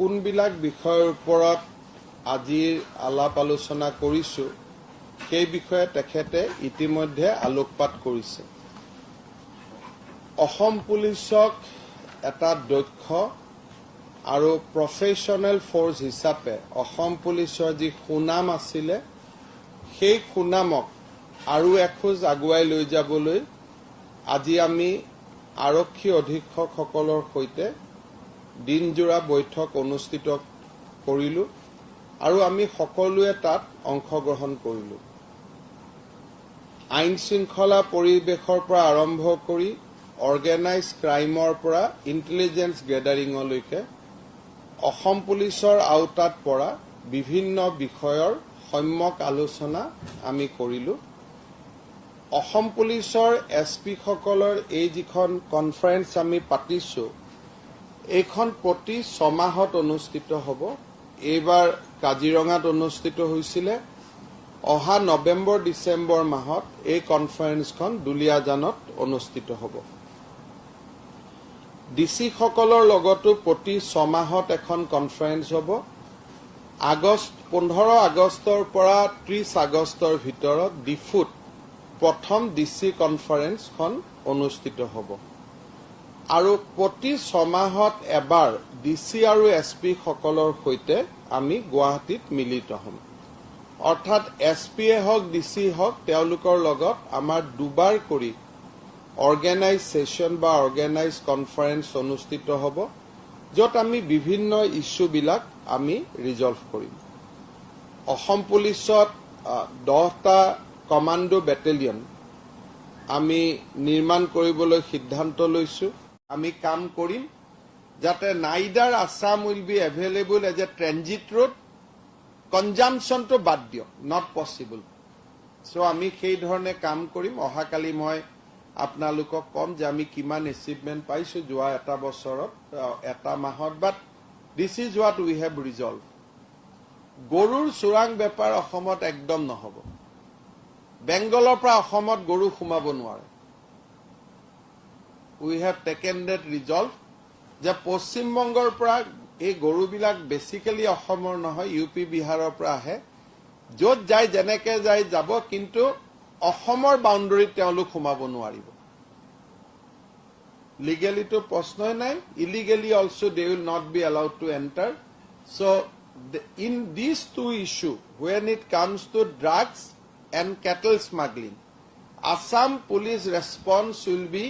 কোনবিলাক বিষয়ৰ ওপৰত আজিৰ আলাপ আলোচনা কৰিছোঁ, সেই বিষয়ে তেখেতে ইতিমধ্যে আলোকপাত কৰিছে। অসম পুলিচক এটা দক্ষ আৰু প্ৰফেশ্যনেল ফ'ৰ্চ হিচাপে অসম পুলিচৰ যি সুনাম আছিলে, সেই সুনামক আৰু এখোজ আগুৱাই লৈ যাবলৈ আজি আমি আৰক্ষী অধীক্ষকসকলৰ সৈতে দিনজোৰা বৈঠক অনুষ্ঠিত কৰিলোঁ আৰু আমি সকলোৱে তাত অংশগ্ৰহণ কৰিলোঁ। আইন শৃংখলা পৰিৱেশৰ পৰা আৰম্ভ কৰি অৰ্গেনাইজ ক্ৰাইমৰ পৰা ইণ্টেলিজেঞ্চ গেডাৰিঙলৈকে অসম পুলিচৰ আওতাত পৰা বিভিন্ন বিষয়ৰ সম্যক আলোচনা আমি কৰিলোঁ। অসম পুলিচৰ এছ পিসকলৰ এই যিখন কনফাৰেন্স আমি পাতিছোঁ, এইখন প্ৰতি ছমাহত অনুষ্ঠিত হ'ব। এইবাৰ কাজিৰঙাত অনুষ্ঠিত হৈছিলে। অহা নৱেম্বৰ ডিচেম্বৰ মাহত এই কনফাৰেন্সখন দুলীয়াজানত অনুষ্ঠিত হ'ব। ডি চিসকলৰ লগতো প্ৰতি ছমাহত এখন কনফাৰেন্স হ'ব। আগষ্ট 15 আগষ্টৰ পৰা 30 আগষ্টৰ ভিতৰত ডিফুত প্ৰথম ডি চি কনফাৰেন্সখন অনুষ্ঠিত হ'ব আৰু প্ৰতি ছমাহত এবাৰ ডি চি আৰু এছ পি সকলৰ সৈতে আমি গুৱাহাটীত মিলিত হ'ম। অৰ্থাৎ এছ পিয়ে হওক, ডি চি হওক, তেওঁলোকৰ লগত আমাৰ দুবাৰ কৰি অৰ্গেনাইজ ছেশ্যন বা অৰ্গেনাইজ কনফাৰেন্স অনুষ্ঠিত হ'ব, য'ত আমি বিভিন্ন ইছ্যুবিলাক আমি ৰিজল্ভ কৰিম। অসম পুলিচত 10টা কমাণ্ডো বেটেলিয়ন আমি নিৰ্মাণ কৰিবলৈ সিদ্ধান্ত লৈছোঁ। আমি কাম কৰিম যাতে neither Assam will be available as a transit route, কনজামশ্যনটো বাদ দিয়ক, not possible. চ' আমি সেই ধৰণে কাম কৰিম। অহাকালি মই আপোনালোকক ক'ম যে আমি কিমান এচিভমেণ্ট পাইছোঁ যোৱা এটা বছৰত, এটা মাহত, but this is what we have resolved. গৰুৰ চোৰাং বেপাৰ অসমত একদম নহ'ব। বেংগলৰ পৰা অসমত গৰু সোমাব নোৱাৰে। We have taken that resolve যে পশ্চিমবংগৰ পৰা এই গৰুবিলাক বেচিকেলি অসমৰ নহয়, ইউ পি, বিহাৰৰ পৰা আহে। য'ত যায়, যেনেকে যায় যাব, কিন্তু অসমৰ বাউণ্ডৰীত তেওঁলোক সোমাব নোৱাৰিব। লিগেলিটো প্ৰশ্নই নাই, illegally also they will not be allowed to enter. So in this two issue, when it comes to drugs and cattle smuggling, Assam Police response will be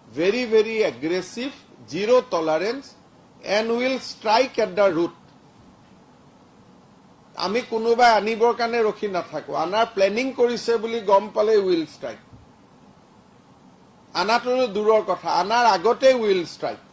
very, very aggressive, zero tolerance, and will strike at the root. আমি কোনোবাই আনিবৰ কাৰণে ৰখি নাথাকো। আনাৰ planning কৰিছে বুলি গম পালে will strike. আনাটোতো দূৰৰ কথা, আনাৰ আগতে will strike.